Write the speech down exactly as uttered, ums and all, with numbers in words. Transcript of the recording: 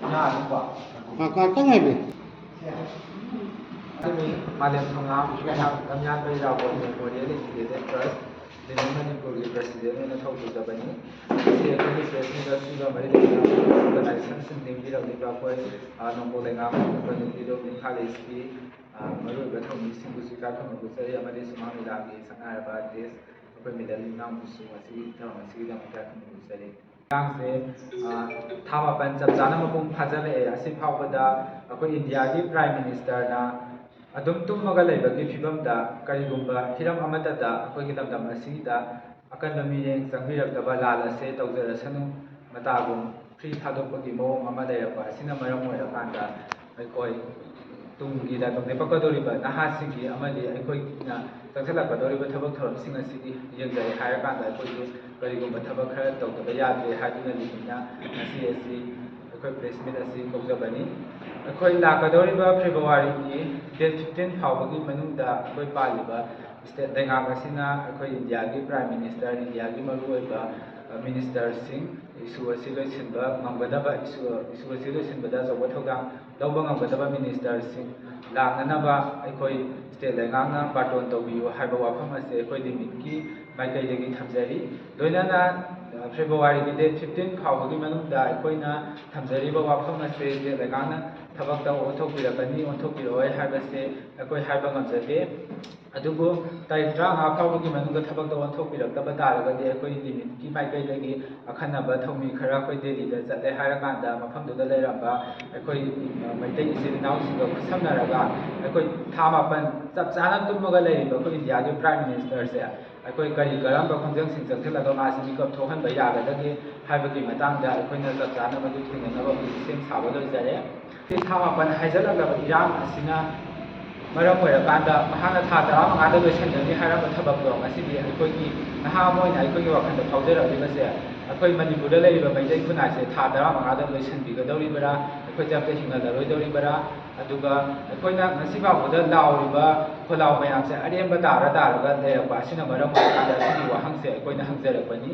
ꯉꯥꯏꯈꯣꯀꯣ꯫ ꯉꯥꯛ-, ꯉꯥꯛꯇꯪ ꯉꯥꯏꯕꯤꯌꯨ꯫ ꯑꯩ ꯃꯥꯂꯦꯝ ꯊꯣꯉꯥꯝ, ꯂꯝꯌꯥꯟꯕ ꯏꯔꯥꯕꯣꯠ Memorial Integrated Trust, ꯂꯤꯂꯣꯡ ꯃꯅꯤꯄꯨꯔꯒꯤ president ꯑꯣꯏꯅ ꯊꯧ ꯄꯨꯖꯕꯅꯤ꯫ ꯉꯁꯤ ꯑꯩꯈꯣꯏꯒꯤ press meet ꯑꯁꯤꯒ ꯃꯔꯤ ꯂꯩꯅꯕ organizationꯁꯤꯡ ꯂꯦꯡꯕꯤꯔꯛꯂꯤꯕ ꯑꯩꯈꯣꯏ, ꯑ, ꯅꯣꯡꯄꯣꯛ ꯂꯩꯉꯥꯛ ꯑꯩꯈꯣꯏ ꯅꯨꯄꯤꯗꯣ ꯏꯝꯐꯥꯜ Eastꯀꯤ, ꯑ, ꯃꯔꯨꯑꯣꯏꯕ ꯊꯧꯃꯤꯁꯤꯡꯕꯨꯁꯨ ꯏꯀꯥꯏ ꯈꯨꯝꯅꯕ ꯎꯠꯆꯔꯤ ꯑꯃꯗꯤ ꯁꯨꯃꯥꯡ ꯂꯤꯂꯥꯒꯤ ꯁꯛꯅꯥꯏꯔꯕ artist ꯑꯩꯈꯣꯏ ꯃꯤꯂꯟ ꯏꯅꯥꯎꯕꯨꯁꯨ ꯉꯁꯤꯒꯤ ꯊꯧꯔꯝ ꯑꯁꯤꯒꯤꯗꯃꯛꯇ ꯏꯀꯥꯏ ꯈꯨꯝꯅꯕ ꯎꯠꯆꯔꯤ꯫ ꯏꯔꯥꯡꯁꯦ, ꯑ, ꯊꯥ ꯃꯥꯄꯟ ꯆꯞ ꯆꯥꯅ ꯃꯄꯨꯡ ꯐꯥꯖꯤꯜꯂꯛꯑꯦ꯫ ꯑꯁꯤ ꯐꯥꯎꯕꯗ ꯑꯩꯈꯣꯏ ꯏꯟꯗꯤꯌꯥꯒꯤ Prime Ministerꯅ ꯑꯗꯨꯝ ꯇꯨꯝꯃꯒ ꯂꯩꯕꯒꯤ ꯐꯤꯕꯝꯗ ꯀꯔꯤꯒꯨꯝꯕ ꯍꯤꯔꯝ ꯑꯃꯠꯇꯗ ꯑꯩꯈꯣꯏꯒꯤ ꯂꯝꯗꯝ ꯑꯁꯤꯗ ꯑꯀꯟꯕ ꯃꯤꯠꯌꯦꯡ ꯆꯪꯕꯤꯔꯛꯇꯕ, ꯂꯥꯜ ꯑꯁꯦ ꯇꯧꯖꯔꯁꯅꯨ, ꯃꯇꯥꯒꯨꯝ free ꯊꯥꯗꯣꯛꯄꯒꯤ ꯃꯑꯣꯡ ꯑꯃ ꯂꯩꯔꯛꯄ ꯑꯁꯤꯅ ꯃꯔꯝ ꯑꯣꯏꯔꯀꯥꯟꯗ ꯑꯩꯈꯣꯏ ꯇꯨꯡꯒꯤ ꯂꯥꯏꯕꯛ ꯂꯦꯞꯄꯛꯀꯗꯧꯔꯤꯕ ꯅꯍꯥꯁꯤꯡꯒꯤ ꯑꯃꯗꯤ ꯑꯩꯈꯣꯏꯅ ꯆꯪꯁꯤꯜꯂꯛꯀꯗꯧꯔꯤꯕ ꯊꯕꯛ ꯊꯧꯔꯝꯁꯤꯡ ꯑꯁꯤꯒꯤ ꯌꯦꯡꯖꯔꯦ ꯍꯥꯏꯔꯀꯥꯟꯗ ꯑꯩꯈꯣꯏꯁꯨ ꯀꯔꯤꯒꯨꯝꯕ ꯊꯕꯛ ꯈꯔ ꯇꯧꯗꯕ ꯌꯥꯗ꯭ꯔꯦ ꯍꯥꯏꯗꯨꯅ ꯂꯤꯃꯤꯠꯅ ꯉꯁꯤ ꯑꯁꯤ ꯑꯩꯈꯣꯏ press meet ꯑꯁꯤ ꯀꯧꯖꯕꯅꯤ꯫ ꯑꯩꯈꯣꯏ ꯂꯥꯛꯀꯗꯧꯔꯤꯕ Februaryꯒꯤ date fifteen ꯐꯥꯎꯕꯒꯤ ꯃꯅꯨꯡꯗ ꯑꯩꯈꯣꯏ ꯄꯥꯜꯂꯤꯕ state ꯂꯩꯉꯥꯛ ꯑꯁꯤꯅ ꯑꯩꯈꯣꯏ ꯏꯟꯗꯤꯌꯥꯒꯤ Prime Minister, ꯏꯟꯗꯤꯌꯥꯒꯤ ꯃꯔꯨꯑꯣꯏꯕ, ꯑ, ministerꯁꯤꯡ issue ꯑꯁꯤ ꯂꯣꯏꯁꯤꯟꯕ ꯉꯝꯒꯗꯕ, issue, issue ꯑꯁꯤ ꯂꯣꯏꯁꯤꯟꯕꯗ ꯑꯆꯧꯕ ꯊꯧꯗꯥꯡ ꯂꯧꯕ ꯉꯝꯒꯗꯕ ministerꯁꯤꯡ ꯂꯥꯛꯅꯅꯕ ꯑꯩꯈꯣꯏ state ꯂꯩꯉꯥꯛꯅ ꯕꯥꯔꯇꯣꯟ ꯇꯧꯕꯤꯌꯨ ꯍꯥꯏꯕ ꯋꯥꯐꯝ ꯑꯁꯤ ꯑꯩꯈꯣꯏ ꯂꯤꯃꯤꯠꯀꯤ ꯃꯥꯏꯀꯩꯗꯒꯤ ꯊꯝꯖꯔꯤ꯫ ꯂꯣꯏꯅꯅ, ꯑ, Februaryꯒꯤ date fifteen ꯐꯥꯎꯕꯒꯤ ꯃꯅꯨꯡꯗ ꯑꯩꯈꯣꯏꯅ ꯊꯝꯖꯔꯤꯕ ꯋꯥꯐꯝ ꯑꯁꯤ state ꯂꯩꯉꯥꯛꯅ ꯊꯕꯛꯇ ꯑꯣꯟꯊꯣꯛꯄꯤꯔꯛꯀꯅꯤ, ꯑꯣꯟꯊꯣꯛꯄꯤꯔꯛꯑꯣꯏ ꯍꯥꯏꯕꯁꯦ ꯑꯩꯈꯣꯏ ꯍꯥꯏꯕ ꯉꯝꯖꯗꯦ꯫ ꯑꯗꯨꯕꯨ ꯇꯥꯔꯤꯛ ꯇꯔꯥꯃꯉꯥ ꯐꯥꯎꯕꯒꯤ ꯃꯅꯨꯡꯗ ꯊꯕꯛꯇ ꯑꯣꯟꯊꯣꯛꯄꯤꯔꯛꯇꯕ ꯇꯥꯔꯒꯗꯤ ꯑꯩꯈꯣꯏ ꯂꯤꯃꯤꯠꯀꯤ ꯃꯥꯏꯀꯩꯗꯒꯤ ꯑꯈꯟꯅꯕ ꯊꯧꯃꯤ ꯈꯔ ꯑꯩꯈꯣꯏ ꯗꯦꯜꯂꯤꯗ ꯆꯠꯂꯦ ꯍꯥꯏꯔꯀꯥꯟꯗ ꯃꯐꯝꯗꯨꯗ ꯂꯩꯔꯝꯕ ꯑꯩꯈꯣꯏ, ꯑ, ꯃꯩꯇꯩ ꯏꯆꯤꯜ ꯏꯅꯥꯎꯁꯤꯡꯒ ꯈꯨꯠꯁꯝꯅꯔꯒ ꯑꯩꯈꯣꯏ ꯊꯥ ꯃꯥꯄꯟ ꯆꯞ ꯆꯥꯅ ꯇꯨꯝꯃꯒ ꯂꯩꯔꯤꯕ ꯑꯩꯈꯣꯏ ꯏꯟꯗꯤꯌꯥꯒꯤ Prime Ministerꯁꯦ ꯑꯩꯈꯣꯏ ꯀꯔꯤ ꯀꯔꯝꯕ ꯈꯣꯡꯖꯪꯁꯤꯡ ꯆꯪꯁꯤꯜꯂꯒ ꯃꯥꯁꯤ ꯃꯤꯀꯞ ꯊꯣꯛꯍꯟꯕ ꯌꯥꯒꯗꯒꯦ ꯍꯥꯏꯕꯒꯤ ꯃꯇꯥꯡꯗ ꯑꯩꯈꯣꯏꯅ ꯆꯞ ꯆꯥꯅ ꯃꯗꯨ ꯊꯦꯡꯅꯅꯕ ꯑꯩꯈꯣꯏ ꯁꯦꯝ ꯁꯥꯕ ꯂꯣꯏꯖꯔꯦ꯫ ꯊꯥ ꯃꯥꯄꯟ ꯍꯥꯏꯖꯤꯜꯂꯛꯂꯕ ꯏꯔꯥꯡ ꯑꯁꯤꯅ ꯃꯔꯝ ꯑꯣꯏꯔꯀꯥꯟꯗ ꯃꯍꯥꯛꯅ ꯊꯥ ꯇꯔꯥꯃꯉꯥꯗ ꯂꯣꯏꯁꯤꯟꯒꯅꯤ ꯍꯥꯏꯔꯝꯕ ꯊꯕꯛꯇꯣ ꯉꯁꯤꯗꯤ ꯑꯩꯈꯣꯏꯒꯤ ꯅꯍꯥ ꯑꯃ ꯑꯣꯏꯅ ꯑꯩꯈꯣꯏꯒꯤ ꯋꯥꯈꯜꯗ ꯐꯥꯎꯖꯔꯛꯂꯤꯕꯁꯦ, ꯑꯩꯈꯣꯏ ꯃꯅꯤꯄꯨꯔꯗ ꯂꯩꯔꯤꯕ ꯃꯩꯇꯩ ꯈꯨꯟꯅꯥꯏꯁꯦ ꯊꯥ ꯇꯔꯥꯃꯉꯥꯗ ꯂꯣꯏꯁꯤꯟꯕꯤꯒꯗꯧꯔꯤꯕ꯭ꯔꯥ, ꯑꯩꯈꯣꯏꯁꯦ ꯑꯝꯇ ꯍꯤꯡꯍꯜꯂꯔꯣꯏꯗꯧꯔꯤꯕ꯭ꯔꯥ? ꯑꯗꯨꯒ ꯑꯩꯈꯣꯏꯅ ꯉꯁꯤ ꯐꯥꯎꯕꯗ ꯂꯥꯎꯔꯤꯕ ꯈꯣꯜꯂꯥꯎ ꯃꯌꯥꯝꯁꯦ ꯑꯔꯦꯝꯕ ꯇꯥꯔ ꯇꯥꯔꯒ ꯂꯩꯔꯛꯄ ꯑꯁꯤꯅ ꯃꯔꯝ ꯑꯣꯏꯔꯀꯥꯟꯗ ꯑꯁꯤꯒꯤ ꯋꯥꯍꯪꯁꯦ ꯑꯩꯈꯣꯏꯅ ꯍꯪꯖꯔꯛꯄꯅꯤ꯫